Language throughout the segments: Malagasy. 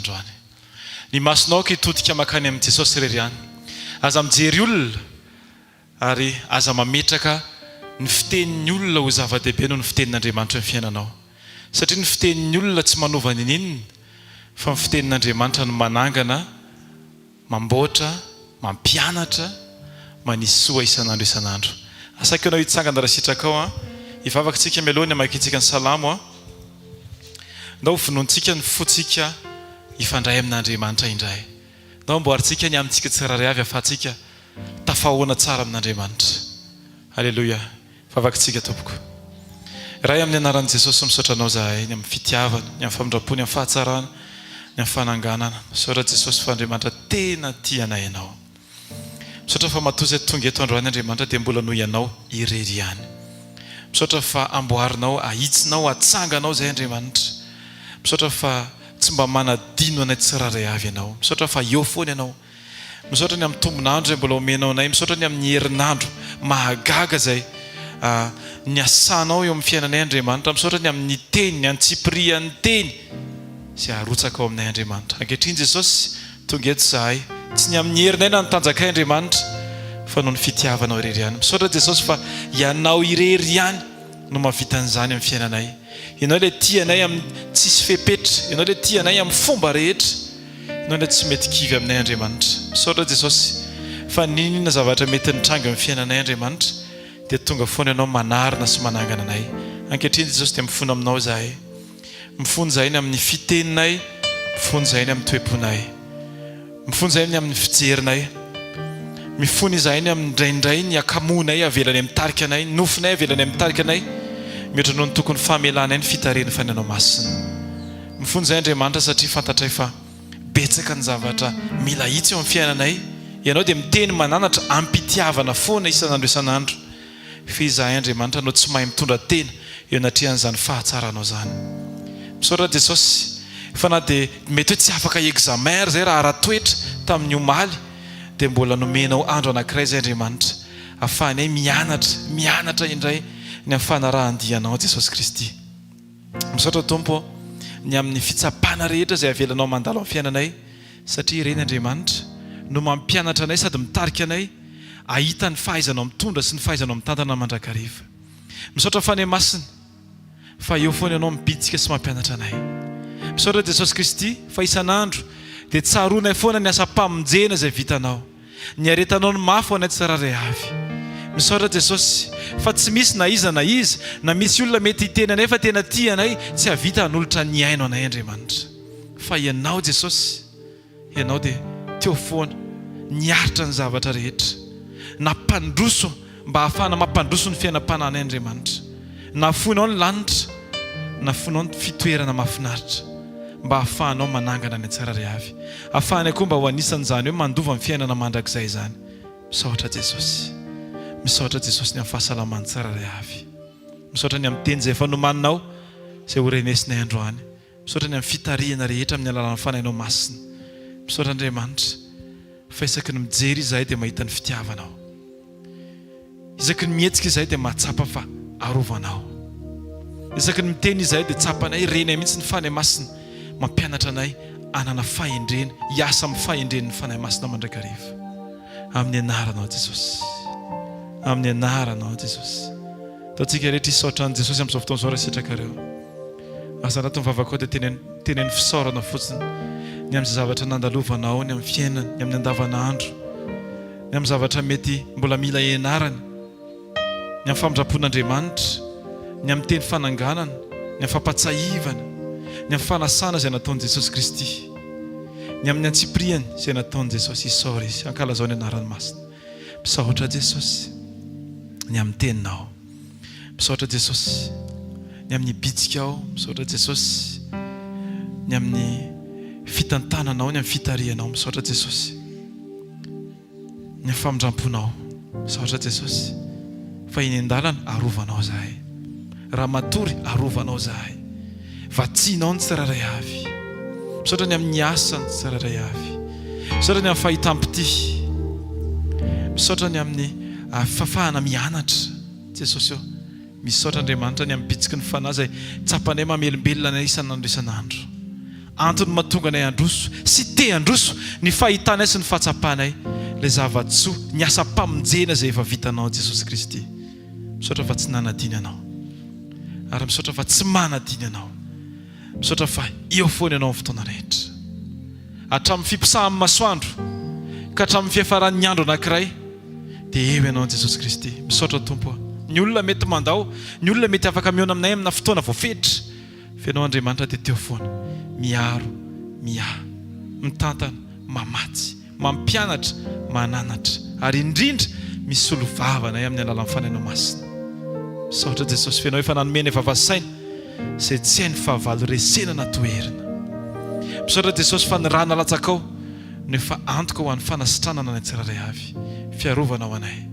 androany. Ny masonao aoka hitodika mankany amin'i Jesosy irery ihany. Aza mijery olona ary aza mametraka ny fitenin'ny olona ho zava-dehibe noho ny fitenin'Andriamanitra eo amin'ny fiainanao. Satria ny fitenin'ny olona tsy manova ninininona fa ny fitenin'Andriamanitra no manangana Mamboatra, mampianatra, manisy soa isan'andro isan'andro. Asaiko ianao hitsangana raha sitrakao an. Hivavaka isika mialoha ny hamakiantsika ny Salamo an. Ndao hovonointsika ny fontsika hifandray amin'Andriamanitra indray. Ndao amboarintsika ny amintsika tsirairay avy ahafahantsika tafahoana tsara amin'Andriamanitra. Aleloia. Vavakintsika tompoko. Ray amin'ny anaran'i Jesosy misaotra anao zahay ny amin'ny fitiavana, ny amin'ny famindrampo, ny amin'ny fahatsarana, ny amin'ny fananganana. Misaotra Jesosy fa Andriamanitra tena tia anay ianao. Misaotra fa matoa izay tonga eto androany Andriamanitra dia mbola noho ianao irery ihany. Misaotra fa amboarinao, ahitsinao, atsanganao izay Andriamanitra. Misaotra fa tsy mba manadino anay tsirairay avy ianao. Misaotra fa eo foana ianao. Misaotra ny amin'ny tombon'andro izay mbola omenao anay. Misaotra ny amin'ny herinandro mahagaga izay niasanao eo amin'ny fiainanay Andriamanitra. Misaotra ny amin'ny teny, ny antsipirian'ny teny izay arotsaka ao aminay Andriamanitra. Ankehitriny Jesosy, tonga eto izahay, tsy ny amin'ny herinay na ny tanjakay Andriamanitra, fa noho ny fitiavanao irery ihany. Misaotra Jesosy fa Ianao irery ihany no mahavita an'izany amin'ny fiainanay. Ianao ilay tia anay amin'ny tsisy fepetra. Ianao ilay tia anay amin'ny fomba rehetra. Ianao ilay tsy mety kivy aminay Andriamanitra. Misaotra Jesosy fa n'inon'inona zavatra mety nitranga eo amin'ny fiainanay Andriamanitra dia tonga foana Ianao manarina sy manangana anay. Ankehitriny Jesosy dia mifona aminao izahay. Mifona izahay ny amin'ny fiteninay, mifona izahay ny amin'ny toe-ponay. Mifona izahay ny amin'ny fijerinay. Mifona izahay ny amin'ny indraindray ny hakamoanay avelanay mitarika anay, ny nofinay avelanay mitarika anay mihoatra noho ny tokony famelanay ny fitarihan'ny Fanahinao Masina. Mifona izahay Andriamanitra satria fantatray fa betsaka ny zavatra mila ahitsy eo amin'ny fiainanay. Ianao dia miteny mananatra amim-pitiavana foana isan'andro isan'andro. Fa izahay Andriamanitra no tsy mahay mitondra tena eo anatrehan'izany fahatsaranao izany. Misaotra Jesosy fa na dia mety hoe tsy afaka examen ary izay raha ara-toetra tamin'ny omaly dia mbola nomenao andro anankiray izay Andriamanitra afahanay mianatra, mianatra indray ny amin'ny fanarahan-dia Anao Jesosy Kristy. Misaotra Tompo ô, ny amin'ny fitsapana rehetra izay avelanao mandalo amin'ny fiainanay, satria ireny Andriamanitra no mampianatra anay sady mitarika anay hahita ny fahaizanao mitondra sy ny fahaizanao mitantana mandrakariva. Misaotra Fanahy Masina fa eo foana Ianao mibitsika sy mampianatra anay. Misaotra Jesosy Kristy fa isan'andro dia tsaroanay foana ny asam-pamonjena izay vitanao. Niaretanao ny mafy ho anay tsirairay avy. Misaotra Jesosy fa tsy misy na iza na iza na misy olona mety hiteny anay fa tena tia anay tsy hahavita hanolotra ny aino anay Andriamanitra. Fa Ianao Jesosy, Ianao dia teo foana niaritra ny zavatra rehetra. Nampandroso mba hahafahana mampandroso ny fiainam-panahinay Andriamanitra. Nafoinao ny lanitra, nafoinao ny fitoerana mahafinaritra mba hahafahanao manangana ny tsirairay avy. Hahafahanay koa mba ho anisan'izany hoe mandova ny fiainana mandrakizay izany. Misaotra Jesosy. Misaotra Jesosy ny amin'ny fahasalaman'ny tsirairay avy. Misaotra ny amin'ny teny izay efa nomaninao izay ho renesinay androany. Misaotra ny amin'ny fitarihana rehetra amin'ny alalan'ny Fanahinao Masina. Misaotra Andriamanitra fa isaky ny mijery izahay dia mahita ny fitiavanao. Isaky ny mihetsika izahay dia mahatsapa fa arovanao. Isaky ny miteny izahay dia tsapanay, renay mihitsy ny Fanahy Masina mampianatra anay hanana fahendrena, hiasa amin'ny fahendren'ny Fanahy Masina mandrakariva. Amin'ny anaranao Jesosy. Amin'ny anaranao Jesosy. Ataontsika rehetra hisaotra an'i Jesosy amin'izao fotoana izao raha sitrakareo. Aza anatin'ny vavakao dia teneno teneno fisaorana fotsiny ny amin'izay zavatra nandalovanao, ny amin'ny fiainana, ny amin'ny andavanandro, ny amin'ny zavatra mety mbola mila ianarana, ny amin'ny famindram-pon'Andriamanitra, ny amin'ny teny fananganana, ny amin'ny fampahatsiahivana, ny amin'ny fanasana izay nataon'i Jesosy Kristy, ny amin'ny antsipiriany izay nataon'i Jesosy. Isaory Izy, ankalazao ny anarany masina. Misaotra Jesosy ny amin'ny teninao. Misaotra Jesosy ny amin'ny bitsikao. Misaotra Jesosy ny amin'ny fitantananao, ny amin'ny fitarihanao. Misaotra Jesosy ny amin'ny famindram-ponao. Misaotra Jesosy fa eny an-dalana arovanao zahay. Raha matory arovanao zahay. Vatsianao ny tsirairay avy. Misaotra ny amin'ny asany tsirairay avy. Misaotra ny amin'ny fahitam-pitia. Misaotra ny amin'ny ah, fahafahana mianatra. Jesosy ô, misaotra Andriamanitra ny amin'ny bitsiky ny Fanahy izay tsapanay mamelombelona anay isan'andro isan'andro. Antony mahatonga anay handroso sy te handroso ny fahitanay sy ny fahatsapanay ilay zava-tsoa, ny asam-pamonjena izay efa vitanao Jesosy Kristy. Misaotra fa tsy nanadino Ianao. Ary misaotra fa tsy manadino Ianao. Misaotra fa eo foana Ianao amin'ny fotoana rehetra. Hatramin'ny fiposahan'ny masoandro ka hatramin'ny fiafaran'ny andro anankiray dia eo Ianao Jesosy Kristy. Misaotra Tompo a. Ny olona mety mandao, ny olona mety afaka mihaona aminay amina fotoana voafetra. Fa Ianao Andriamanitra dia teo foana, miaro, miahy, mitantana, mamatsy, mampianatra, mananatra, ary indrindra misolo vava anay amin'ny alalan'ny Fanahinao Masina. Misaotra Jesosy fa Ianao efa nanome anay vava saina izay tsy hain'ny fahavalo resena na toherina. Misaotra Jesosy fa ny rà nalatsakao no efa antoka ho an'ny fanasitranana anay tsirairay avy, fiarovana ho anay.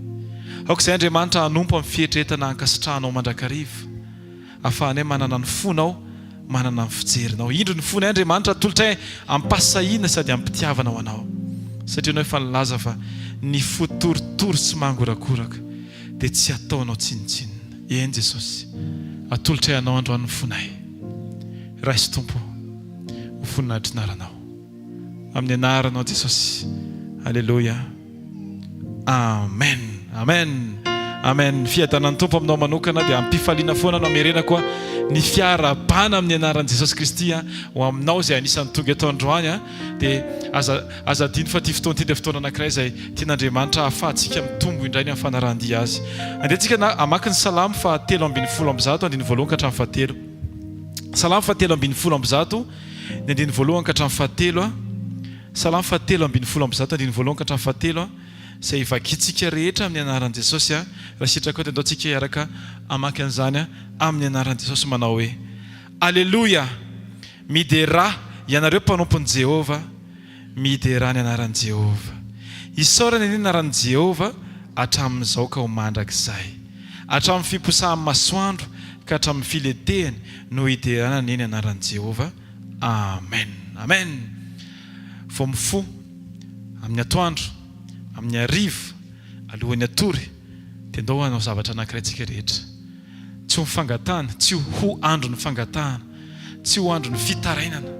Aoka izay Andriamanitra hanompo amin'ny fieritreretana hankasitrahanao mandrakariva. Ahafahanay manana ny fonao, manana ny fijerinao. Indro ny fonay Andriamanitra atolotray am-pahasahiana sady am-pitiavana ho Anao. Satria Ianao efa nilaza fa ny fo torotoro sy mangorakoraka dia tsy hataonao tsinontsinona. Eny Jesosy, atolotray Anao androany ny fonay. Raiso Tompo ho voninahitr'Anaranao. Amin'ny anaranao Jesosy. Aleloia. Amen. Amen. Amen. Fiadanan'ny Tompo aminao manokana dia ampifaliana foana no amerenako a ny fiarahabana amin'ny anaran'i Jesosy Kristy a ho aminao izay anisan'ny tonga eto androany a dia aza aza adino fa ity fotoana ity dia fotoana anankiray izay tian'Andriamanitra hahafahantsika mitombo indray ny amin'ny fanarahan-dia azy. Andeha tsika na hamaky ny Salamo faha 113 andininy voalohany ka hatramin'ny fahatelo. Salamo faha 113 Ny andininy voalohany ka hatramin'ny fahatelo a. Salamo faha 113 andininy voalohany ka hatramin'ny fahatelo a, izay vakintsika rehetra amin'ny anaran'i Jesosy a. Raha sitrakao dia andaontsika hiaraka hamaky an'izany amin'ny anaran'i Jesosy manao hoe, Aleloia! Miderà, ianareo mpanompon'i Jehovah, miderà ny anaran'i Jehovah. Isaorana anie ny anaran'i Jehovah hatramin'izao ka ho mandrakizay. Hatramin'ny fiposahan'ny masoandro ka hatramin'ny filetehany no hiderana anie ny anaran'i Jehovah. Amen. Amen. Vao mifoha amin'ny atoandro, amin'ny hariva, alohan'ny hatory, dia ndao hanao zavatra anankiray tsika rehetra. Tsy ho fangatahana, tsy ho andron'ny fangatahana, tsy ho andron'ny fitarainana,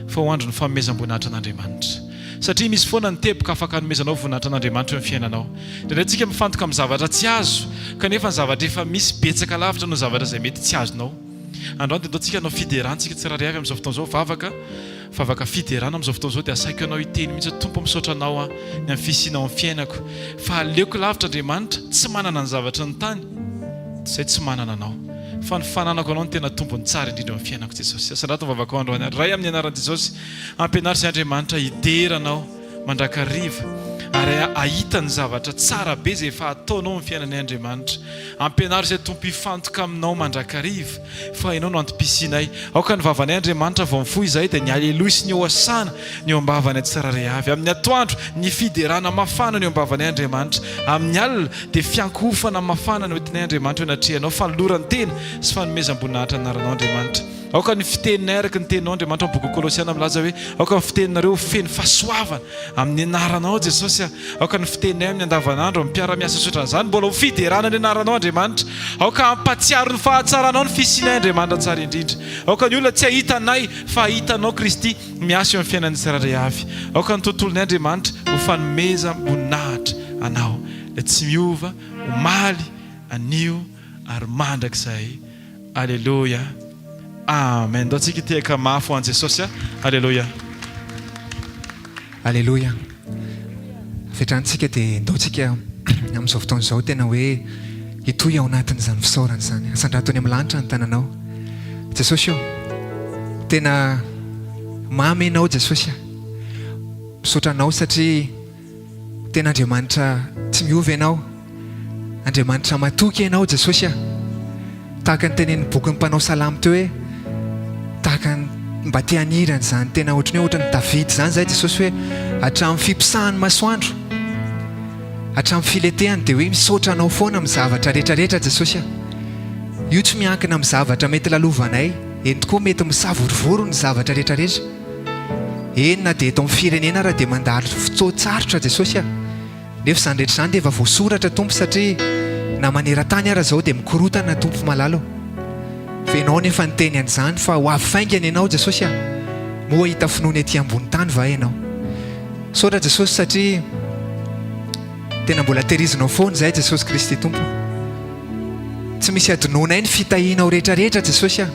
fa ho andron'ny fanomezam-boninahitra an'Andriamanitra. Satria misy foana ny teboka afaka hanomezanao voninahitra an'Andriamanitra eo amin'ny fiainanao. Indraindray tsika mifantoka amin'ny zavatra tsy azo, kanefa ny zavatra efa misy betsaka lavitra noho ny zavatra izay mety tsy azonao. Androany dia ndao tsika hanao fiderana tsika tsirairay avy amin'izao fotoana izao, vavaka, vavaka fiderana amin'izao fotoana izao dia asaiko ianao hiteny mihitsy hoe Tompo misaotra anao aho ny amin'ny fisianao amin'ny fiainako fa aleoko lavitra Andriamanitra tsy manana ny zavatry ny tany izay tsy manana anao fa ny fananako anao no tena tombony tsara indrindra eo amin'ny fiainako Jesosy. Asandrato ny vavakao androany ary Ray amin'ny anaran'i Jesosy ampianaro izay Andriamanitra hidera anao mandrakariva ary hahita ny zavatra tsara be izay efa ataonao amin'ny fiainanay Andriamanitra. Ampianaro izay Tompo hifantoka aminao mandrakariva fa Ianao no antom-pisianay. Aoka ny vavanay Andriamanitra vao mifoha izahay dia ny Aleloia sy ny Hosana ny eo am-bavanay tsirairay avy. Amin'ny atoandro ny fiderana mafana ny eo am-bavanay Andriamanitra. Amin'ny alina dia fiankohofana mafana no entinay Andriamanitra eo anatrehanao, fanoloran-tena sy fanomezam-boninahitra ny anaranao Andriamanitra. Aoka ny fiteninay araka ny teninao Andriamanitra ao amin'ny bokin'ny Kolosiana milaza hoe aoka ny fiteninareo ho feno fahasoavana amin'ny anaranao Jesosy a. Aoka ny fiteninay amin'ny andavanandro amin'ny mpiara-miasa sy ohatran'izany mbola ho fiderana ny anaranao Andriamanitra. Aoka hampatsiaro ny fahatsaranao ny fisianay Andriamanitra tsara indrindra. Aoka ny olona tsy hahita anay fa hahita anao Kristy miasa eo amin'ny fiainan'ny tsirairay avy. Aoka ny tontolonay Andriamanitra ho fanomezam-boninahitra anao ilay tsy miova omaly, anio ary mandrakizay. Aleloia Amen Ndao tsika hitehaka mafy ho an'i Jesosy a Aleloia. Aleloia. Avy hatrany tsika dia ndao tsika amin'izao fotoana izao tena hoe hitohy ao anatin'izany fisaorana izany. Asandrato any amin'ny lanitra ny tananao. Jesosy ô, tena mamy Ianao Jesosy a. Misaotra Anao satria Tena Andriamanitra tsy miova Ianao. Andriamanitra matoky Ianao Jesosy a. Tahaka ny tenenin'ny bokin'ny mpanao salamo teo hoe tahaka ny mba te haniry an'izany tena ohatran'ny hoe ohatran'ny David izany izay Jesosy hoe hatramin'ny fiposahan'ny masoandro hatramin'ny filetehany dia hoe misaotra anao foana amin'ny zavatra rehetra rehetra Jesosy a. Io tsy miankina amin'ny zavatra mety lalovanay, eny tokoa mety misavorovoro ny zavatra rehetra rehetra. Eny na dia eto amin'ny firenena ara dia mandalo fotoan-tsarotra Jesosy a! Nefa izany rehetra izany dia efa voasoratra Tompo satria na maneran-tany ara izao dia mikorotana Tompo malala o! Fa Ianao nefa niteny an'izany fa ho avy faingana Ianao Jesosy a! Moa hahita finoana ety ambony tany va ianao? Misaotra Jesosy satria tena mbola tehirizinao foana izahay Jesosy Kristy Tompo. Tsy misy adinoanay ny fitahianao rehetra rehetra Jesosy a.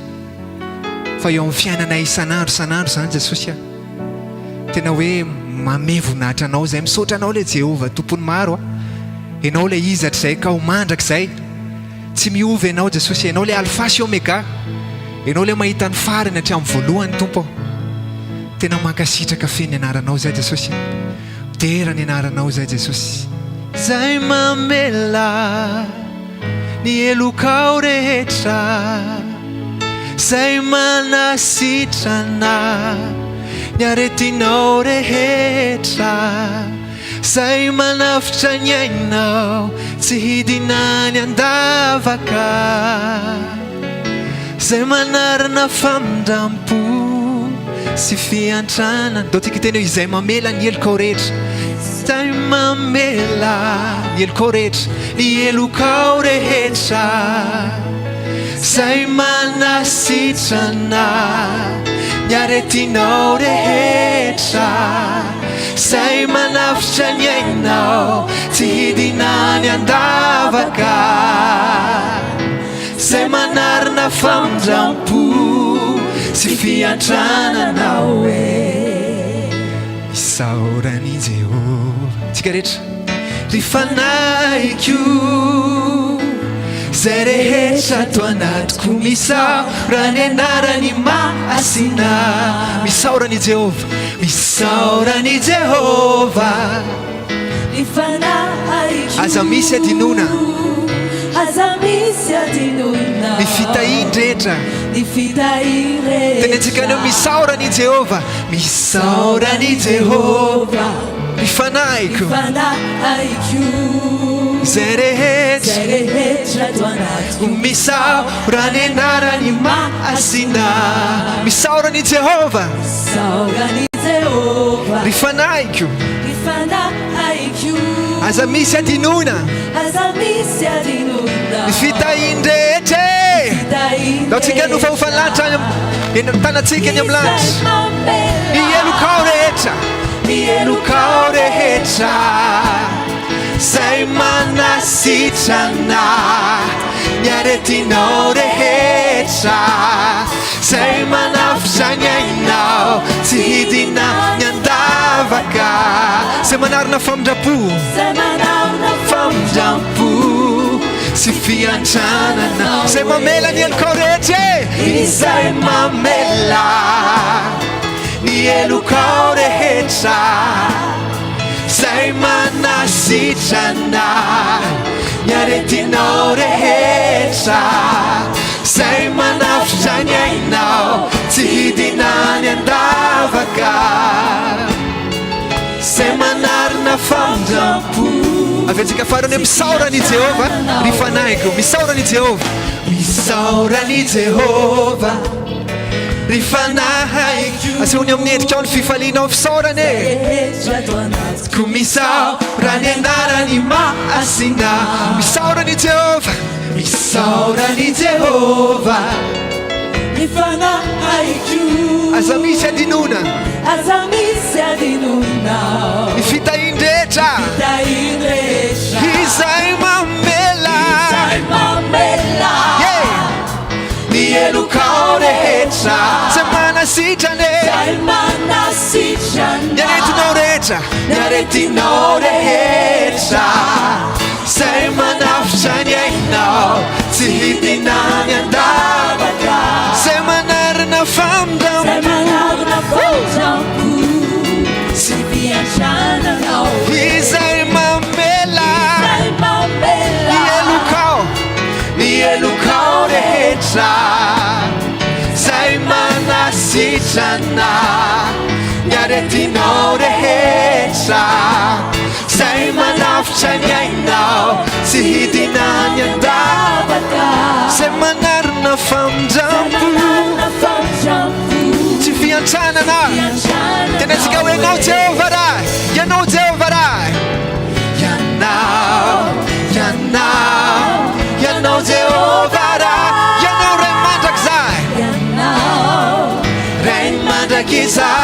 Fa eo amin'ny fiainanay isan'andro isan'andro izany Jesosy a. Tena hoe mamehy voninahitra anao izay. Misaotra anao ilay Jehovah Tompon'ny maro a. Ianao ilay izy hatrizay ka ho mandrakizay. Tsy miova Ianao Jesosy, Ianao ilay Alpha sy Omega. Ianao ilay mahita ny farany hatramin'ny voalohany Tompo ô. Tena mankasitraka feno ny anaranao izay Jesosy. Midera ny anaranao izay Jesosy. Izay mamela ny helokao rehetra, izay manasitrana ny aretinao rehetra. Zay manavotra ny ainao tsy hidina any an-davaka Zay manarina famindram-po sy fiantrana Ndao tsika hiteny hoe izay mamela ny helokao rehetra Zay mamela ny helokao rehetra Ny helokao rehetra Zay manasitrana ny aretinao rehetra Zay manavotra ny ainao tsy hidina any an-davaka Zay manarina famindram-po sy fiantrana anao e Isaoran'i Jehovah Tsika rehetra Ry fanahiko Zay rehetra ato anatiko Misaora ny anarany masina Misaora an'i Jehovah Misaora an'i Jehovah Ry fanahiko Aza misy adinoina Aza misy adinoina Ny fitahiany rehetra Ny fitahiany rehetra Tenentsika anio misaora an'i Jehovah Misaora an'i Jehovah Ny fanahiko Ny fanahiko Izay rehetra Izay rehetra ato anatiko Misaora ny anarany masina Misaora an'i Jehovah Misaora an'i Jehovah Ry fanahiko Ry fanahiko Aza misy adinoina Aza misy adinoina Ny fitahiany rehetra e Ny fitahiany Ndao tsika hanofahofa ny lanitra any eny amin'ny tanantsika eny amin'ny lanitra Izay mamela Ny helokao rehetra Ny helokao rehetra Zay manasitrana ny aretinao rehetra Zay manavotra ny ainao tsy hidina ny an-davaka Zay manarina famindram-po Zay manarina famindram-po sy fiantranana Zay mamela ny helokao rehetra e Izay mamela ny helokao rehetra Zay manasitrana ny aretinao rehetra Zay manavotra ny ainao tsy hidina any an-davaka Zay manarina famindram-po Averintsika farany hoe misaora an'i Jehovah ry fanahiko Misaora an'i Jehovah Misaora an'i Jehovah Ry fanahiko, asehony amin'ny endrikao ny fifalianao fisaorana e. Koa misaora ny anarany masina. Misaora an'i Jehovah, misaora an'i Jehovah. Ry fanahiko, Aza misy adinoina. Aza misy adinoina. Ny fitahiany rehetra. Fitahiany rehetra. Izay mamela. Izay mamela. Yeah. Ny helokao rehetra. Zay manasitrana e. Zay manasitrana. Ny aretinao rehetra. Ny aretinao rehetra. Zay manafotra ny ainao. Tsy hidina any an-davaka. Zay manarina famindram-po. Zay manarina famindram-po. Sy fiantrana anao. Izay mamela. Izay mamela. Ny helokao. Ny helokao rehetra Zay manasitrana Ny aretinao rehetra Zay manavotra ny ainao Tsy hidina any an-davaka Zay manarina famindram-po Tsy fiantranana Tenentsika hoe Ianao Jehovah Ray Ianao Jehovah Ray Ianao, Ianao, Ianao Jehovah Ray, Ianao Ray mandrakizay, Ianao Ray mandrakizay.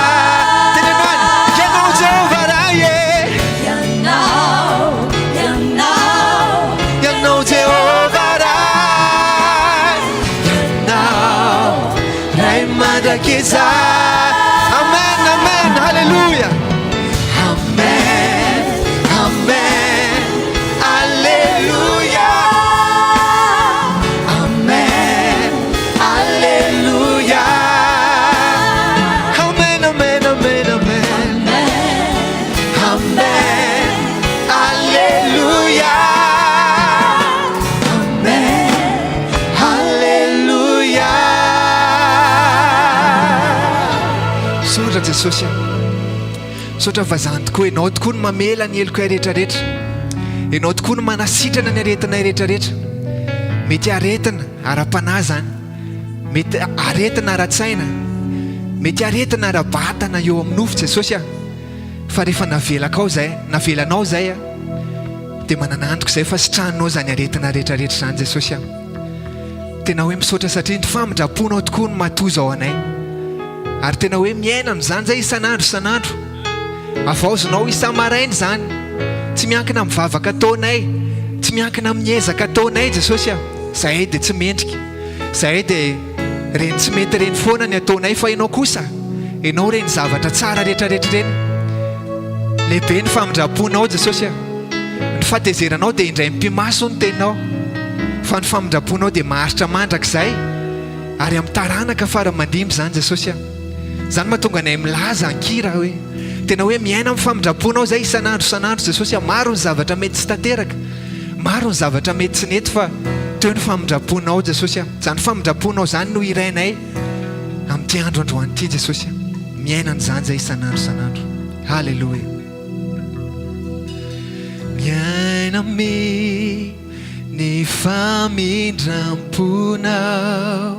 Jesosy a. Misaotra fa zany tokoa, Ianao tokoa no mamela ny helokay rehetra rehetra. Ianao tokoa no manasitrana ny aretinay rehetra rehetra. Mety aretina ara-panahy izany, mety aretina ara-tsaina, mety aretina ara-batana eo amin'ny nofo Jesosy a. Fa rehefa navelakao izay, navelanao izay a, dia manana antoka izay fa sitraninao izany aretina rehetra rehetra izany Jesosy a. Tena hoe misaotra satria ny famindram-ponao tokoa no matoa izao anay. Ary tena hoe miaina amin'izany izay isan'andro isan'andro. Havaozinao isa-maraina izany. Tsy miankina amin'ny vavaka ataonay, tsy miankina amin'ny ezaka ataonay Jesosy a. Izahay dia tsy mendrika. Izahay dia ireny tsy mety ireny foana ny ataonay fa Ianao kosa, Ianao ireny zavatra tsara rehetra rehetra ireny. Lehibe ny famindram-ponao Jesosy a. Ny fahatezeranao dia indray mipi-maso ny teninao, fa ny famindram-ponao dia maharitra mandrakizay ary amin'ny taranaka fara aman-dimby izany Jesosy a. Izany mahatonga anay milaza an-kira hoe, tena hoe miaina amin'ny famindram-ponao izay isan'andro isan'andro Jesosy a. Maro ny zavatra mety tsy tanteraka, maro ny zavatra mety tsy nety fa teo ny famindram-ponao Jesosy a. Izany famindram-ponao izany no hirainay amin'ity andro androany ity Jesosy a. Miaina an'izany izay isan'andro isan'andro. Haleloia. Miaina amin ny famindram-ponao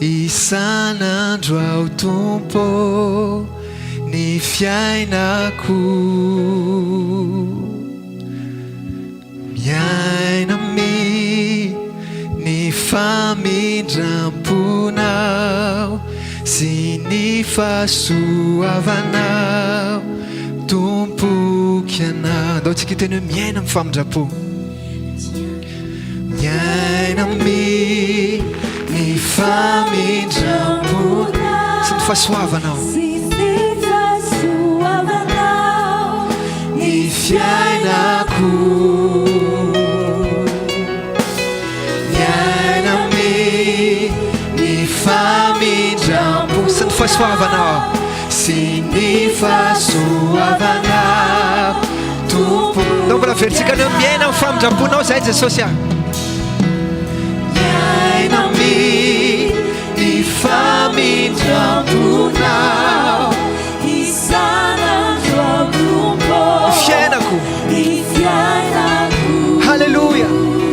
isan'andro aho Tompo ô, ny fiainako. Miaina amin ny famindram-ponao sy ny fahasoavanao Tompoko Ianao. Andao tsika hiteny hoe miaina amin'ny famindram-po. Miaina amin ny famindram-po sy ny fahasoavanao. Sy ny fahasoavanao. Ny fiainako. Miaina amin ny famindram-po sy ny fahasoavanao. Sy ny fahasoavanao Tompo. Ndao mbola averintsika ny hoe miaina amin'ny famindram-ponao izahay Jesosy a. Miaina amin ny famindram-ponao. Isan'andro aho Tompo. Ny fiainako. Ny fiainako. Haleloia.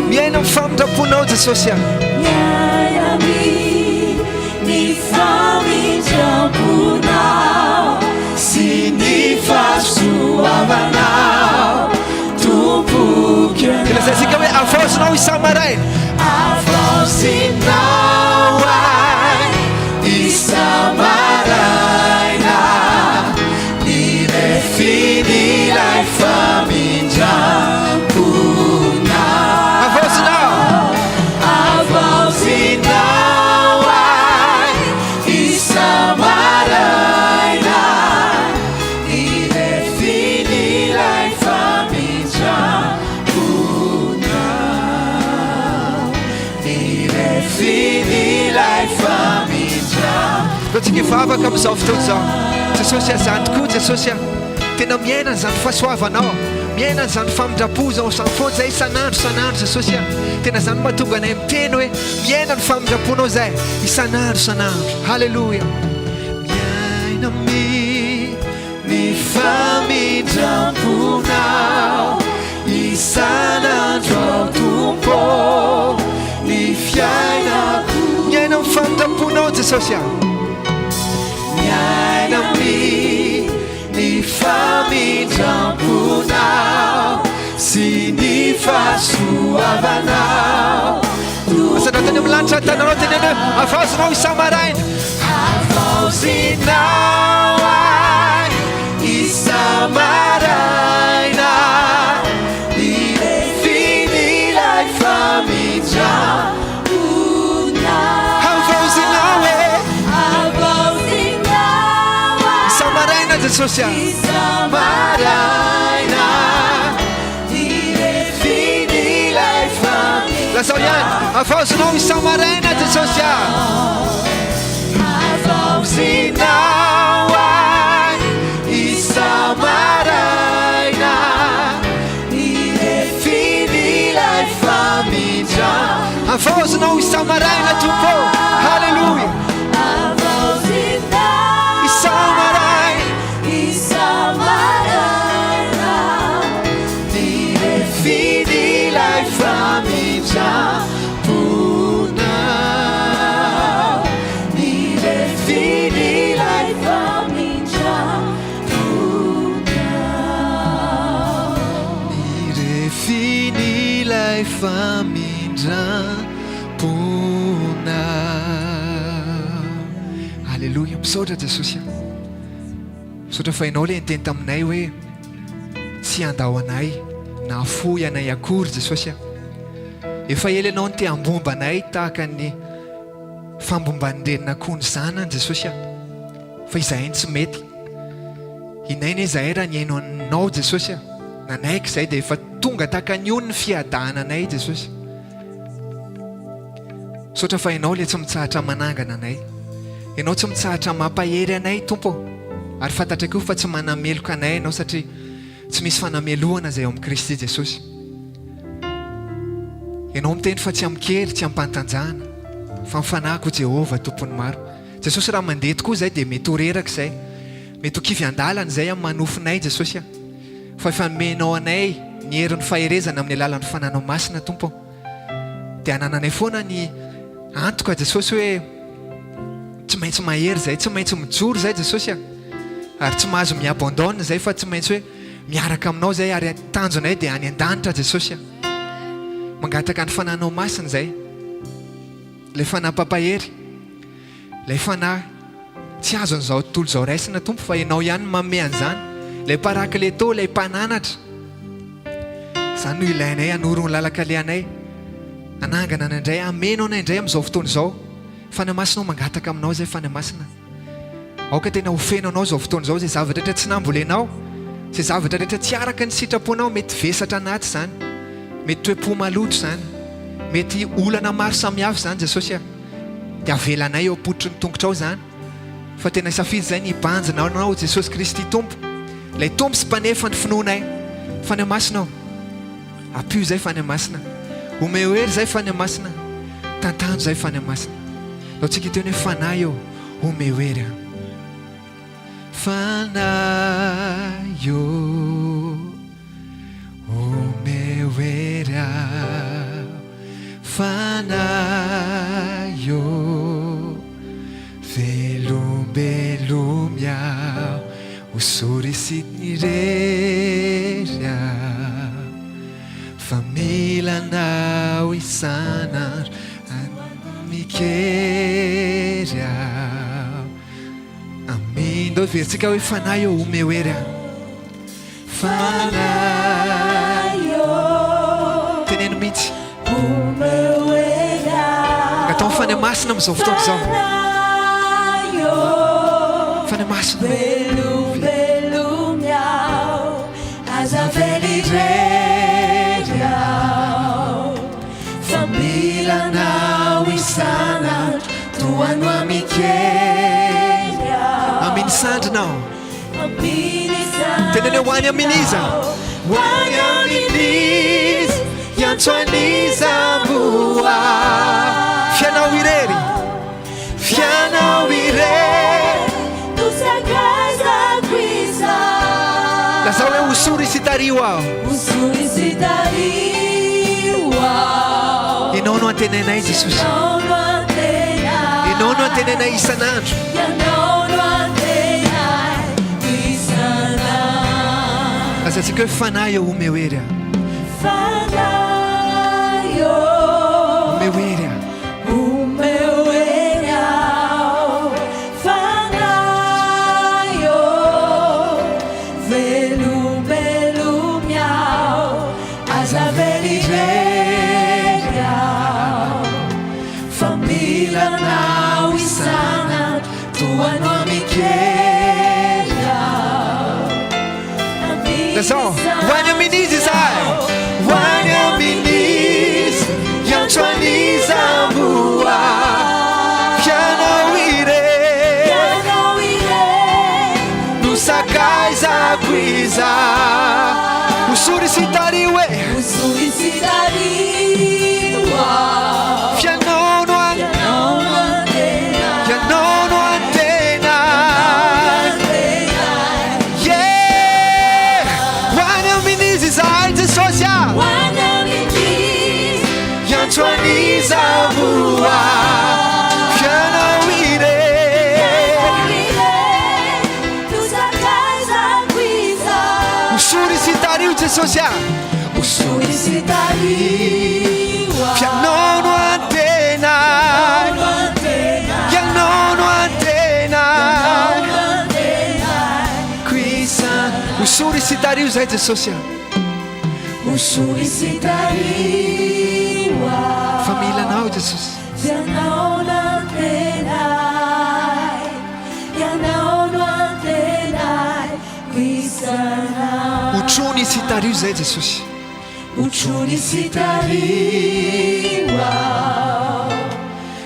Miaina amin'ny famindram-ponao Jesosy a. Miaina amin ny famindram-ponao sy ny fahasoavanao Tompoko Dia lazaintsika hoe avaozinao isa-maraina. Avaozinao ahy isa-maraina ny refin'ilay famindram-ponao. Avaozinao. Avaozinao ahy isa-maraina ny refin'ilay famindram-ponao. Ny refin'ilay famindram-ponao. Ataontsika hivavaka amin'izao fotoana izao. Jesosy a, izany tokoa Jesosy a. Tena miaina an'izany fahasoavanao, miaina an'izany famindram-po izao izany foana izay isan'andro isan'andro Jesosy a. Tena izany mahatonga anay miteny hoe miaina ny famindram-ponao izay isan'andro isan'andro. Haleloia. Miaina amin'ny famindram-ponao isan'andro aho Tompo ny fiainako. Miaina amin'ny famindram-ponao Jesosy a. Miaina amin'ny ny famindram-ponao sy ny fahasoavanao. Asandrato any amin'ny lanitra ny tananao teneno hoe havaozinao isa-maraina. Havaozinao ahy isa-maraina ny refin'ilay famindram-ponao. Havaozinao e. Havaozinao ahy Isa-maraina Jesosy a. isa-maraina ny refin'ilay famindram-ponao. Lazao ihany, havaozinao isa-maraina Jesosy a. Havaozinao ahy isa-maraina ny refin'ilay famindram-ponao. Havaozinao isa-maraina Tompo ô. Haleloia. Havaozinao Isa-maraina. ilay famindram-ponao. Aleloia, misaotra Jesosy a. Misaotra fa Ianao ilay niteny taminay hoe tsy handao anay na hafoy anay akory Jesosy a. Efa ela Ianao no te hambomba anay tahaka ny fambomban'ny renin'akoho ny zanany Jesosy a. Fa izahay no tsy mety. Inay anie izahay raha nihaino Anao Jesosy a. Nanaiky izahay dia efa tonga tahaka ny ony ny fiadananay Jesosy. Misaotra fa Ianao ilay tsy mitsahatra manangana anay. Ianao tsy mitsahatra mampahery anay Tompo ô. Ary fantatray koa fa tsy manameloka anay Ianao satria tsy misy fanamelohana izay ao amin'i Kristy Jesosy. Ianao miteny fa tsy amin-kery, tsy am-pantanjahana, fa amin'ny fanahiko Jehovah Tompon'ny maro. Jesosy raha mandeha tokoa izay dia mety ho reraka izay. Mety ho kivy an-dalana izay amin'ny manofinay Jesosy a. Fa efa nomenao anay ny herin'ny faherezana amin'ny alalan'ny Fananao Masina Tompo ô. Dia anananay foana ny antoka Jesosy hoe tsy maintsy mahery izay, tsy maintsy mijoro izay Jesosy a. Ary tsy mahazo mi-abandonne izay fa tsy maintsy hoe miaraka aminao izay ary tanjonay dia any an-danitra Jesosy a. Mangataka ny Fananao Masina izay. Ilay Fanahy mpampahery. Ilay Fanahy tsy azon'izao tontolo izao raisina Tompo fa Ianao ihany no manome an'izany. Ilay Parakleto, ilay Mpananatra. Izany no ilainay hanoro ny lalan-kalehanay, hanangana anay indray, hameno anay indray amin'izao fotoana izao. Fanahy Masina ô, mangataka aminao izay Fanahy Masina. Aoka tena ho feno anao izao fotoana izao izay zavatra rehetra tsy nambolenao, izay zavatra rehetra tsy araka ny sitraponao, mety vesatra anaty izany, mety toe-po maloto izany, mety olana maro samihafa izany Jesosy a. Dia avelanay eo am-pototry ny tongotrao izany, fa tena safidy izay ny hibanjina Anao Jesosy Kristy Tompo, ilay Tompo sy Mpanefa ny finoanay. Fanahy Masina ô, ampio izay Fanahy Masina, omeo hery izay Fanahy Masina, tantano izay Fanahy Masina. Ndao tsika hiteny hoe Fanahy ô, omeo hery aho. Fanahy ô, omeo hery aho. Fanahy ô, velombelomy aho, hosory sy irery aho, fa mila anao isan'andro, mikery aho. Amen. Ndao heverintsika hoe Fanahy ô, omeo hery aho. Fanahy ô. Teneno mihitsy. Omeo hery aho. Angataho ny Fanahy Masina amin'izao fotoana izao. Fanahy ô. Fanahy Masina. Velombelomy aho. Aza avela irery aho. Fa mila anao isan'andro tohano amin-kery aho. Amin'ny sandrinao. Amin'ny sandrinao. Teneno hoe ho any amin'iza? Ho any amin'iza? Hiantso an'iza moa? F'ianao irery. F'ianao irery. No sakaizako izaho. Lazao hoe hosory sy tariho aho. Hosory sy tariho aho. Ianao no antenainay Jesosy. Ianao no antenainay. Ianao no antenainay isan'andro. Ianao no antenainay isan'andro. Lazaintsika hoe Fanahy ô omeo hery aho. Fanahy ô. Omeo hery aho. Omeo hery aho, Fanahy ô, velombelomy aho, aza avela irery aho, fa mila Anao isan'andro, tohano amin-kery aho. Lazao, ho any amin'iza izahay? Ho any amin'iza? Hiantso an'iza moa? Ianao irery. Ianao irery. No sakaizako izaho. Hosory sy tariho e. Hosory sy tariho aho. F'ianao no an. Ianao no antenaiko. Ianao no antenaiko. Yeah! Ho any amin'iza izahay Jesosy a! Ho any amin'iza. Hiantso an'iza moa? F'ianao irery. Ianao irery no sakaizako izaho. Hosory sy tariho Jesosy a! Osory sy tariho aho. F'ianao no antenaiko. Ianao no antenaiko. Osory sy tariho izahay Jesosy a. Osory sy tariho aho. Fa mila Anao Jesosy. Ianao no antenaiko. Ianao no antenaiko isan'andro. Otrony sy tariho izahay Jesosy. Otrony sy tariho aho.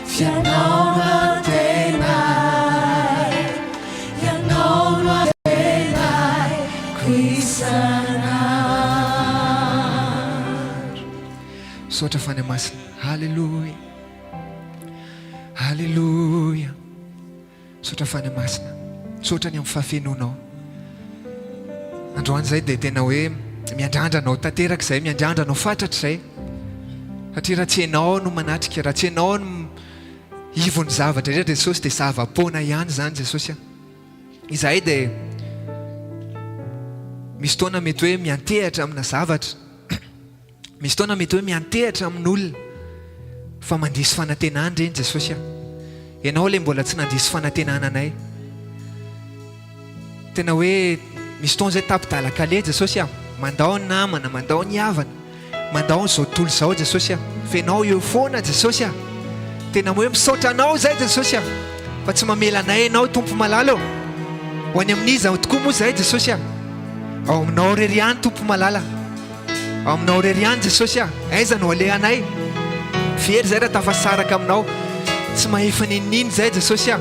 F'ianao no antenaiko. Ianao no antenaiko isan'andro. Misaotra Fanahy Masina. Haleloia. Haleloia. Misaotra Fanahy Masina. Misaotra ny amin'ny fahafenoanao. Androany izay dia tena hoe miandrandra anao tanteraka izay, miandrandra anao fatratra izay. Satria raha tsy ianao no manatrika, raha tsy ianao no ivon'ny zavatra rehetra Jesosy dia zava-poana ihany izany Jesosy a. Izahay dia misy fotoana mety hoe miantehatra amina zavatra. Misy fotoana mety hoe miantehatra amin'olona fa mandiso fanantenana ireny Jesosy a! Ianao ilay mbola tsy nandiso fanantenana anay. Tena hoe misy fotoana izay tapi-dalan-kaleha Jesosy a! Mandao ny namana, mandao ny havana, mandao an'izao tontolo izao Jesosy a! Fa Ianao eo foana Jesosy a! Tena hoe misaotra Anao izay Jesosy a! Fa tsy mamela anay Ianao Tompo malala ô! Ho any amin'iza tokoa moa izahay Jesosy a! Ao Aminao irery ihany Tompo malala. Ao aminao irery ihany Jesosy ah! Aiza no alehanay? Very zay raha tafasaraka aminao. Tsy mahefa n'inon'ino zay Jesosy ah!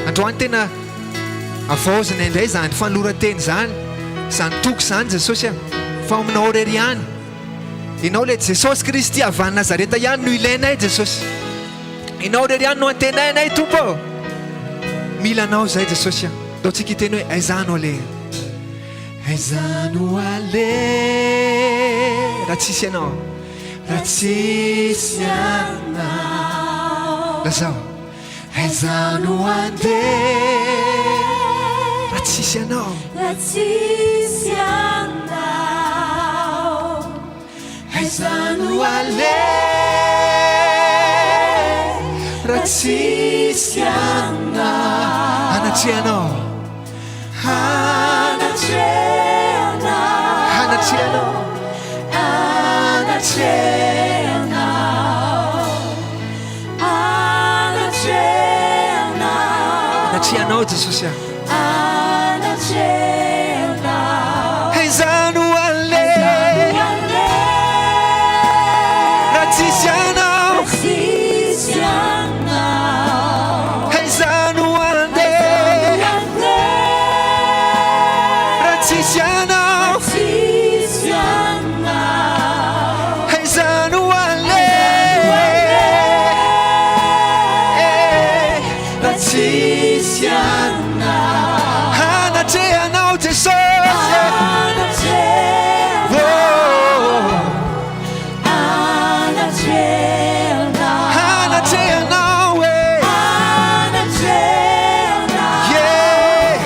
Androany tena avaozina indray izany fanoloran-teny izany, izany toky izany Jesosy ah! Fa ao aminao irery ihany. Ianao ilay Jesosy Kristy avy any Nazareta ihany no ilainay Jesosy. Ianao irery ihany no antenainay Tompo ô! Mila Anao izay Jesosy ah! Ndao tsika hiteny hoe aiza no aleha? Aiza no aleha raha tsisy anao? Raha tsisy anao. Lazao. Aiza no andeha raha tsisy anao? Raha tsisy anao. Aiza no aleha raha tsisy anao? Anatrehanao. Hanatrehanao. Anatrehanao Jesosy ah. Aiza no aleha raha tsisy anao? Aiza no handeha raha tsisy anao? Aiza no haleha raha tsisy anao? Hanatrehanao Jesosy. Oh. Hanatrehanao e. Yeah.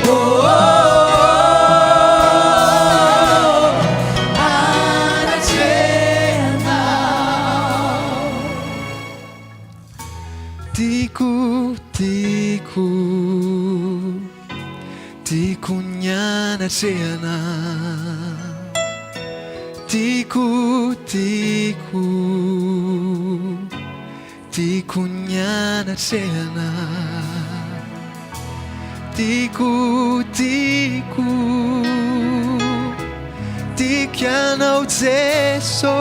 Oh. Tiako, tiako. Tiako ny anatrehana Tiako, tiako Tiako ny anatrehana Tiako, tiako Tiako ianao Jeso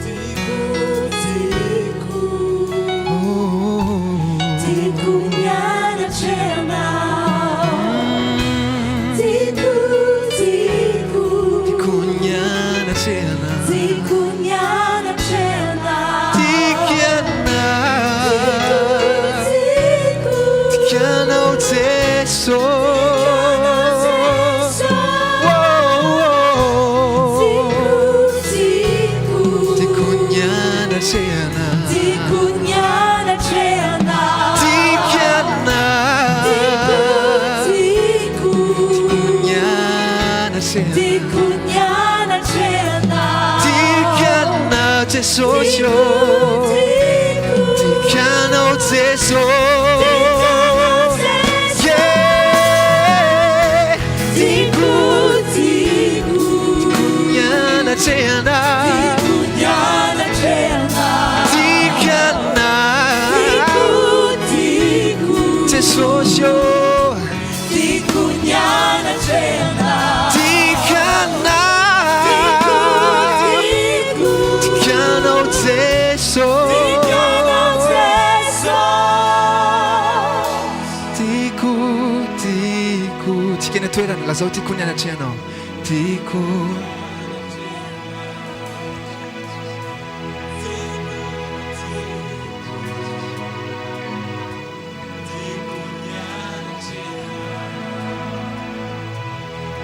Tiako, tiako, tiako ny anatrehanao. Tiako, anao Jeso. Tiako ny anatrehana. Tiako anao. Tiako ny anatrehana. Tiako anao Jesosy ô. Tiako anao Jeso. Yeah. Tiako tiako ny anatrehana. Tiako anao Jesosy ô. Tiako anao. Tiako anao Jeso. Tiako, tiako. Tsika eny an-toerana, lazao tiako ny anatrehanao. Tiako.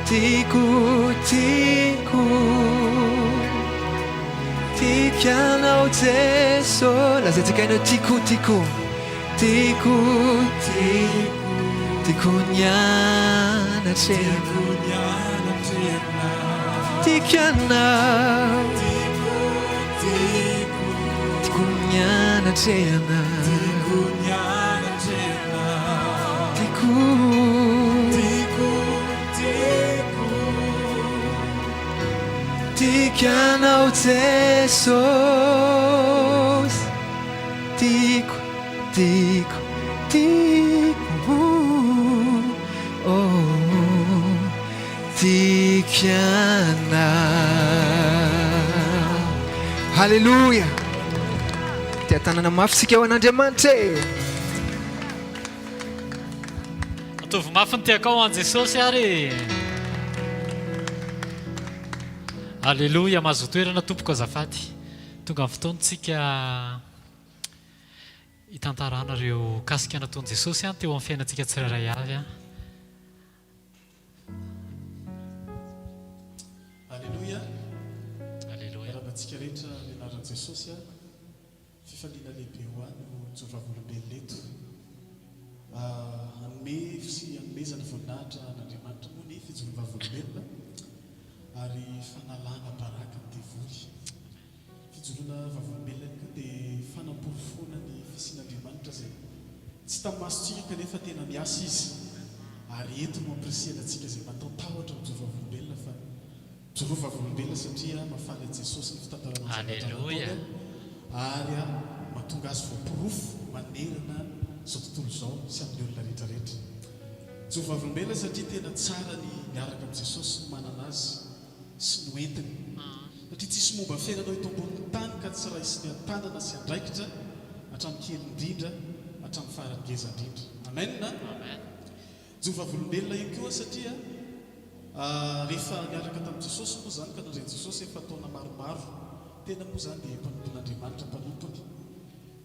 Tiako, tiako, tiako Ianao Jeso. Lazaintsika eny hoe tiako, tiako, tiako, tiako, tiako ny anatrehanao. Tiako Ianao, tiako ny anatrehanao. Tiako, tiako Ianao Jesosy. Tiako, tiako, tiako, oh, tiako Ianao. Haleloia! Tia tanana mafy tsika ho an'Andriamanitra e! Ataovy mafy ny tehakao ho an'i Jesosy ary e! Aleloia, mahazo toerana tompoko azafady. Tonga ny fotoana tsika hitantarana ireo kasika nataon'i Jesosy teo amin'ny fiainantsika tsirairay avy. Aleloia. Aleloia. Miarahaba antsika rehetra amin'ny anaran'i Jesosy aho. Fifaliana lehibe ho ahy no mijoro vavolombelona eto. Hanome sy hanomezana voninahitra an'Andriamanitra moa ny fijoroana vavolombelona ary fanalana baraka ny devoly. Fijoroana vavolombelona ihany koa dia fanaporofoana ny fisian'Andriamanitra izay tsy hita masontsika kanefa tena miasa Izy ary eto no ampirisihana antsika izay mataotahotra mijoro vavolombelona fa Mijoroa vavolombelona satria mahafaly an'i Jesosy ny fitantarana ny zavatra Aleloia. nataony ary mahatonga azy voaporofo manerana izao tontolo izao sy amin'ny olona rehetra rehetra. Mijoroa vavolombelona satria tena tsara ny miaraka amin'i Jesosy sy ny manana Azy sy ny hoentiny. Satria tsisy momba fiainanao eto ambonin'ny tany ka tsy raisiny an-tanana sy andraikitra hatramin'ny kely indrindra hatramin'ny farany ngeza indrindra. Amen. Amen. Mijoro vavolombelona ihany koa satria rehefa niaraka tamin'i Jesosy moa izany ka nandre an'i Jesosy efa taona maromaro, tena moa izany dia mpanompon'Andriamanitra, mpanompony.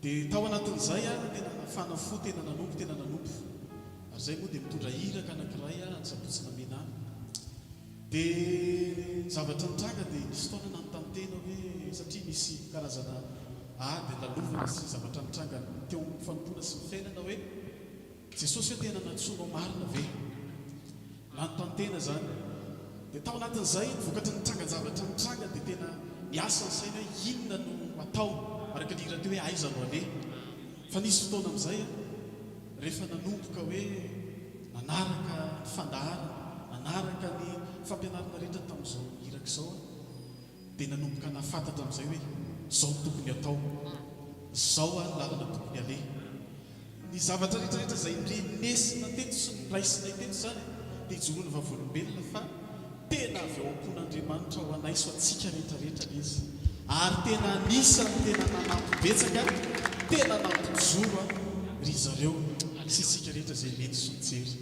Dia tao anatin'izay aho tena nafana fo, tena nanompo, tena nanompo. Ary izay moa dia mitondra iraka anankiray any Sabotsy Namehana any. Dia ny zavatra nitranga dia nisy fotoana nanontany tena hoe satria nisy karazana ady lalovana sy zavatra nitranga teo amin'ny fanompoana sy ny fiainana hoe, Jesosy hoe tena nantsoinao marina ve? Nanontany tena izany. Dia tao anatin'izay, ny vokatry ny trangan-javatra nitranga dia tena niasa ny saina hoe inona no atao, araka ny hira teo hoe aiza no aleha. Fa nisy fotoana amin'izay aho, rehefa nanomboka hoe nanaraka ny fandaharana, nanaraka ny fampianarana rehetra tamin'izao iraka izao aho, dia nanomboka nahafantatra amin'izay hoe izao no tokony hatao, izao ny lalana tokony aleha. Ny zavatra rehetra rehetra izay ndrenesina teto sy noraisinay teto izany dia ijoroan'ny vavolombelona fa tena avy ao am-pon'Andriamanitra ho anay sy ho antsika rehetra rehetra ilay izy ary tena anisan'ny tena nanampy betsaka, tena nampijoro an ry zareo sy isika rehetra izay nety sy nijery.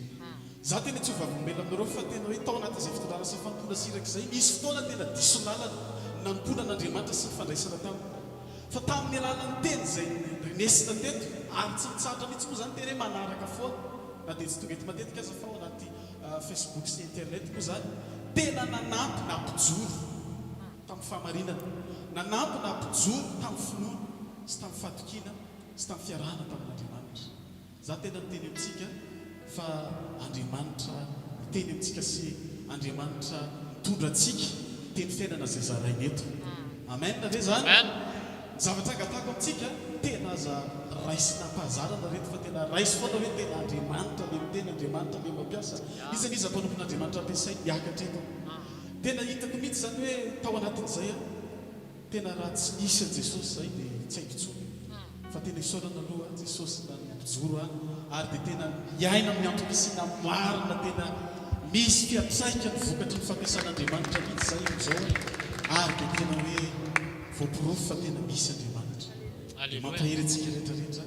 Za tena tsy ho vavolombelona aminareo fa tena hoe tao anatin'izay fitondrana sy fanompoana sy iraka izay nisy fotoana tena diso lalana ny nanompoana an'Andriamanitra sy ny fandraisana taminy. Fa tamin'ny alalan'ny teny izay nrenesina teto, ary tsy mitsahatra mihitsy moa izany teny hoe manaraka foana. Na dia tsy tonga eto matetika aza fa ao anaty Facebook sy internet moa izany, tena nanampy nampijoro tamin'ny fahamarinana, nanampy nampijoro tamin'ny finoana sy tamin'ny fahatokiana sy tamin'ny fiarahana tamin'Andriamanitra. Za tena miteny amintsika fa Andriamanitra miteny amintsika sy Andriamanitra mitondra antsika ny teny fiainana izay zaraina eto. Amen ve zany? Ny zavatra angatahako amintsika tena aza raisina am-pahazarana reto fa tena raiso foana hoe tena Andriamanitra le miteny, Andriamanitra le mampiasa. Iza n'iza mpanompon'Andriamanitra ampiasainy miakatra eto. Tena hitako mihitsy zany hoe tao anatin'izay aho. Tena raha tsy nisy an'i Jesosy zay dia tsy haiko intsony fa tena isaorana aloha Jesosy nampijoro ahy ary dia tena miaina amin'ny antom-pisiana marina tena misy fiantraikany vokatry ny fampiasan'Andriamanitra mihitsy zay amin'izao ary dia tena hoe voaporofo fa tena misy Andriamanitra dia mampahery antsika rehetra rehetra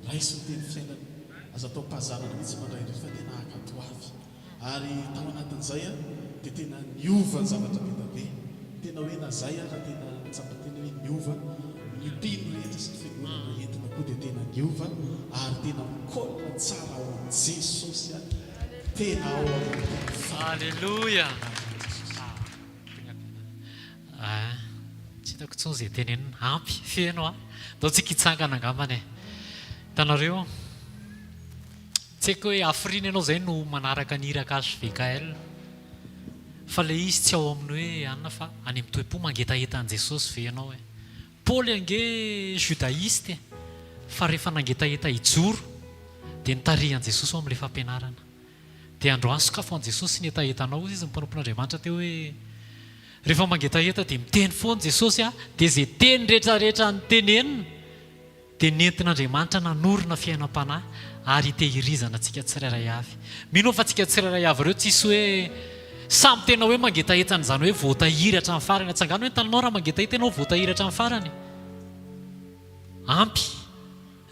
raiso ny teny fiainana aza atao pazarana mihitsy mandray indray fa tena ankatoavy. Ary tao anatin'izay dia tena niova ny zavatra be da be. Tena hoe na zay ara tena nahatsapa tena hoe niova, ny mpino rehetra sy ny fiangonana entina koa dia tena niova ary tena mi-colle tsara ao amin'i Jesosy an, tena ao amin'ny tena fanahy. Alléluia. Amen Jesosy. Ah, tsy hitako intsony izay tenenina. Ampy, feno an. Ndao tsika hitsangana angambany e. Hitanareo, Tsy haiko hoe hafiriana ianao izay no manaraka ny iraka HVKL. Fa ilay izy tsy ao amin'ny hoe anona fa any amin'ny toe-po mangetaheta an'i Jesosy ve ianao e. Paoly ange judaïste e, fa rehefa nangetaheta hijoro dia nitarihan'i Jesosy ao amin'ilay fampianarana. Dia androany sokafo an'i Jesosy ny hetahetanao hozy izy ny mpanompon'Andriamanitra teo hoe rehefa mangetaheta dia miteny foana Jesosy a, dia izay teny rehetra rehetra notenenina dia nentin'Andriamanitra nanorina fiainam-panahy ary hitehirizana antsika tsirairay avy. Mino aho fa tsika tsirairay avy ireo tsisy hoe samy tena hoe mangetaheta an'izany hoe voatahiry hatramin'ny farany. Atsangano hoe ny tananao raha mangetaheta ianao voatahiry hatramin'ny farany. Ampy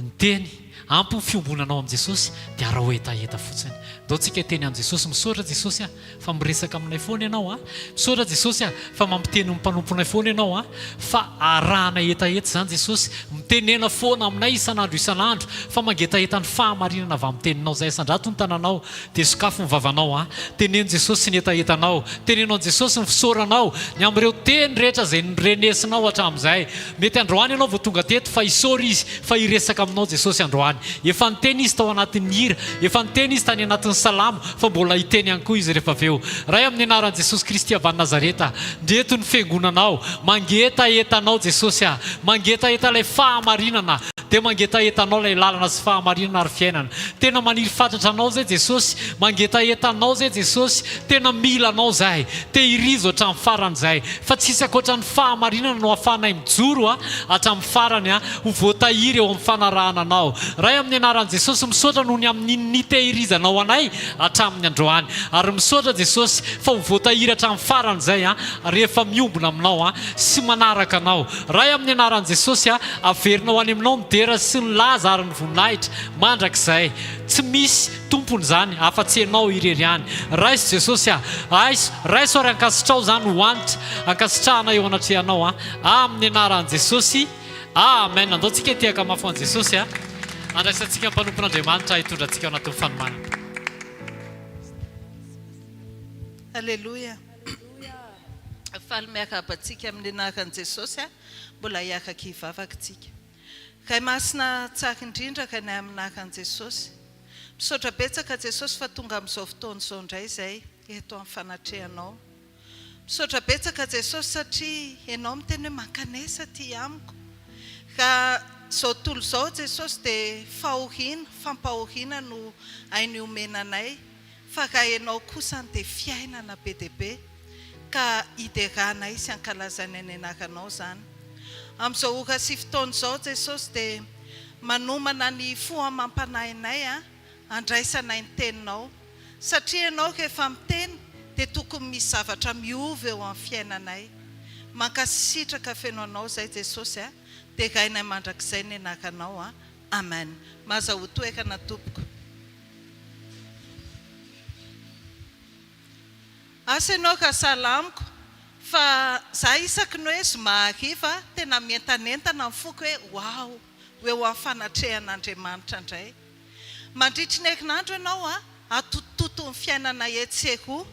ny teny, ampy ny fiombonanao amin'i Jesosy dia araho hetaheta fotsiny. Ndao tsika hiteny amin'i Jesosy, misaotra Jesosy a! Fa miresaka aminay foana ianao a! Misaotra Jesosy a! Fa mampiteny ny mpanomponay foana ianao a! Fa arahanay hetaheta izany Jesosy, mitenena foana aminay isan'andro isan'andro fa mangetaheta ny fahamarinana avy amin'ny teninao izay asandrato ny tananao dia sokafy ny vavanao a! Teneno Jesosy ny hetahetanao, teneno an'i Jesosy ny fisaoranao ny amin'ireo teny rehetra izay norenesinao hatramin'izay. Mety androany ianao vao tonga teto fa isaory Izy fa hiresaka aminao Jesosy androany. Efa niteny Izy tao anatin'ny hira, efa niteny Izy tany anatin'ny salamo fa mbola hiteny ihany koa Izy rehefa avy eo. Ray amin'ny anaran'i Jesosy Kristy avy any Nazareta, ndreto ny fiangonanao, mangetaheta Anao Jesosy a, mangetaheta ilay fahamarinana, dia mangetaheta Anao ilay lalana sy fahamarinana ary fiainana. Tena maniry fatratra Anao zay Jesosy, mangetaheta Anao zay Jesosy, tena mila Anao zahay, tehirizo hatramin'ny farany zahay, fa tsisy ankoatra ny fahamarinana no ahafahanay mijoro a, hatramin'ny farany a, ho voatahiry eo amin'ny fanarahana Anao. Ray amin'ny anaran'i Jesosy misaotra noho ny amin'ny nitehirizanao anay hatramin'ny androany. Ary misaotra Jesosy fa ho voatahiry hatramin'ny farany izay a, rehefa miombona Aminao a, sy manaraka Anao. Ray amin'ny anaran'i Jesosy a, averinao any Aminao ny dera sy ny laza ary ny voninahitra mandrakizay. Tsy misy tompony izany afa-tsy Ianao irery ihany. Raiso Jesosy a, aiso, raiso ary ankasitrao izany ho hanitra ankasitrahana eo anatrehanao a. Amin'ny anaran'i Jesosy. Amen. Andao tsika hitehaka mafy ho an'i Jesosy a. Andraisantsika mpanompon'Andriamanitra hitondra antsika ao anatin'ny fanomanana. Aleloia. Faly miarahaba antsika amin'ny anaran'i Jesosy a. Mbola hiaraka hivavaka tsika. Ray Masina tsara indrindra Rainay amin'ny anaran'i Jesosy. Misaotra betsaka Jesosy fa tonga amin'izao fotoana izao indray izay eto amin'ny fanatrehanao. Misaotra betsaka Jesosy satria Ianao miteny hoe mankanesa aty amiko. Raha izao tontolo izao Jesosy dia fahoriana, fampahoriana no hainy omena anay fa raha Ianao kosany dia fiainana be dia be ka hideranay sy ankalazainay ny anaranao izany. Amin'izao ora sy fotoana izao Jesosy dia manomana ny fo amam-panahinay handraisanay ny teninao. Satria ianao rehefa miteny dia tokony misy zavatra miova eo amin'ny fiainanay. Mankasitraka feno anao zay Jesosy a, derainay mandrakizay ny anaranao a. Amen. Mazahoa toerana tompoko. Asa ianao raha sahala amiko fa za isaky ny hoe zoma hariva tena mientanentana ny foko hoe waouh ho eo amin'ny fanatrehan'Andriamanitra indray. Mandritry ny herinandro ianao atototo ny fiainana etsy sy eroa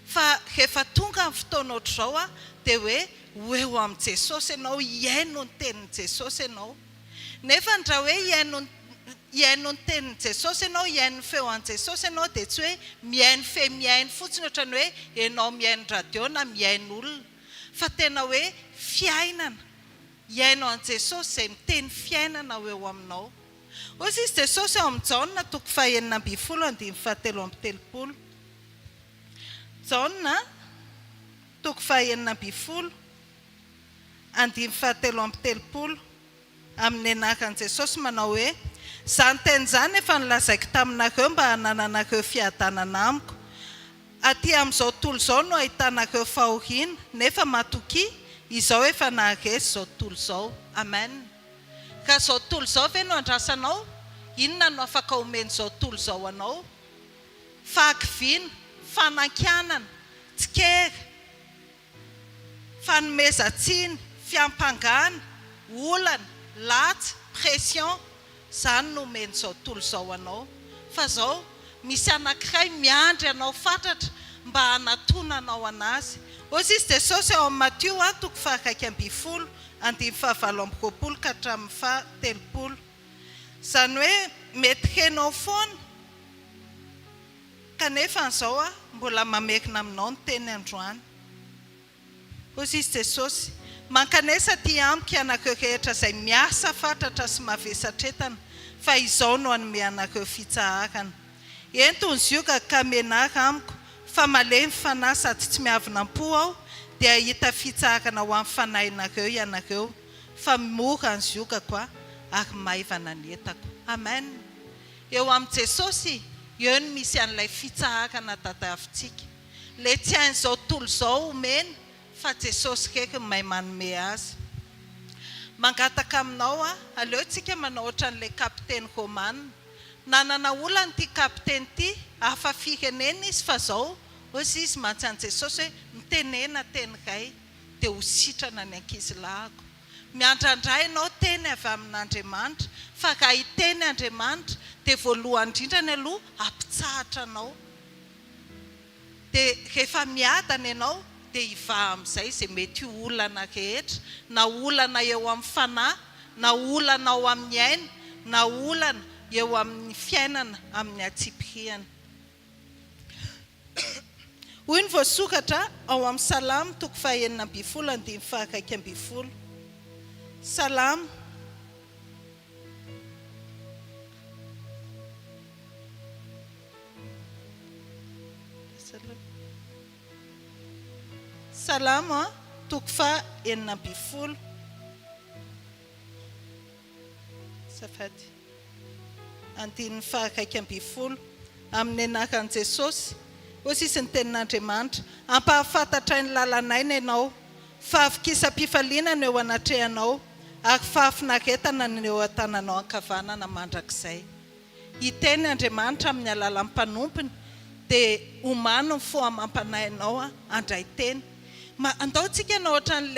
fa rehefa tonga ny fotoana ohatr'izao dia hoe ho eo amin'i Jesosy ianao, hihaino ny tenin'i Jesosy ianao. Nefa ny raha hoe hihaino hihaino ny tenin'i Jesosy ianao, hihaino ny feo an'i Jesosy ianao dia tsy hoe mihaino fe mihaino fotsiny ohatran'ny hoe ianao mihaino radio na mihaino olona fa tena hoe fiainana, hihaino an'i Jesosy izay miteny fiainana ho eo aminao. Hoy izy Jesosy ao amin'ny Jaona toko fahenina ambinifolo andininy fahatelo amby telopolo. Jaona toko fahenina ambinifolo andininy fahatelo amby telopolo amin'ny anaran'i Jesosy manao hoe, Izany teny izany efa nolazaiko taminareo mba hanananareo fiadanana amiko. Aty amin'izao tontolo izao no ahitanareo fahoriana, nefa matokia, Izaho efa naharesy izao tontolo izao. Amen. Ka izao tontolo izao ve no andrasanao? Inona no afaka omen'izao tontolo izao anao? Fahakiviana, fanankianana, tsikera, fanomezan-tsiny, fiampangana, olana, latsa, pression, izany no omen'izao tontolo izao anao. Fa izao, misy anankiray miandry anao fatratra mba hanatonanao an'Azy. Hoy izy Jesosy ao amin'ny Matio toko faha-11, andininy faha-28 ka hatramin'ny faha-30. Izany hoe mety henao foana kanefa an'izao aho mbola mamerina aminao ny teny androany. Hoy izy Jesosy, Mankanesa aty amiko ianareo rehetra izay miasa fatratra sy mavesatretana, fa izao no hanome anareo fitsaharana. Ento ny zioga ka mianara amiko, fa malemy fanahy sady tsy miavona am-po aho, dia hahita fitsaharana ho amin'ny fanahinareo ianareo, fa mora ny ziogako ary maivana ny entako. Amen! Eo amin'i Jesosy, eo no misy an'ilay fitsaharana tadiavintsika. Ilay tsy hain'izao tontolo izao omena fa Jesosy irery no mahay manome azy. Mangataka aminao aho, aleo tsika manao ohatran'ilay kapiteny romana. Nanana olana ity kapiteny ity, hafa firenena izy fa zao, hoy izy mantsy an'i Jesosy hoe mitenena teny iray dia ho sitrana ny ankizilahiko. Miandrandra ianao teny avy amin'Andriamanitra fa raha hiteny Andriamanitra dia voalohany indrindrany aloha hampitsahatra anao. Dia rehefa miadana ianao dia hivaha amin'izay izay mety ho olana rehetra, na olana eo amin'ny fanahy, na olana ao amin'ny aina, na olana eo amin'ny fiainana amin'ny antsipiriany. Hoy ny voasoratra ao amin'ny Salamo toko faha-16 andininy faha-11. Salamo. Salamo toko faha 16. Azafady. Andininy faha 11. Amin'ny anaran'i Jesosy, hoy sisa ny tenin'Andriamanitra, Ampahafantatray ny lalan'aina ianao, fahavokisam-pifaliana no eo anatrehanao, ary fahafinaretana no eo an-tananao ankavanana mandrakizay. Hiteny Andriamanitra amin'ny alalan'ny mpanompony, dia omano ny fo amam-panahinao handray teny. Ma, andao tsika hanao ohatran'ilay.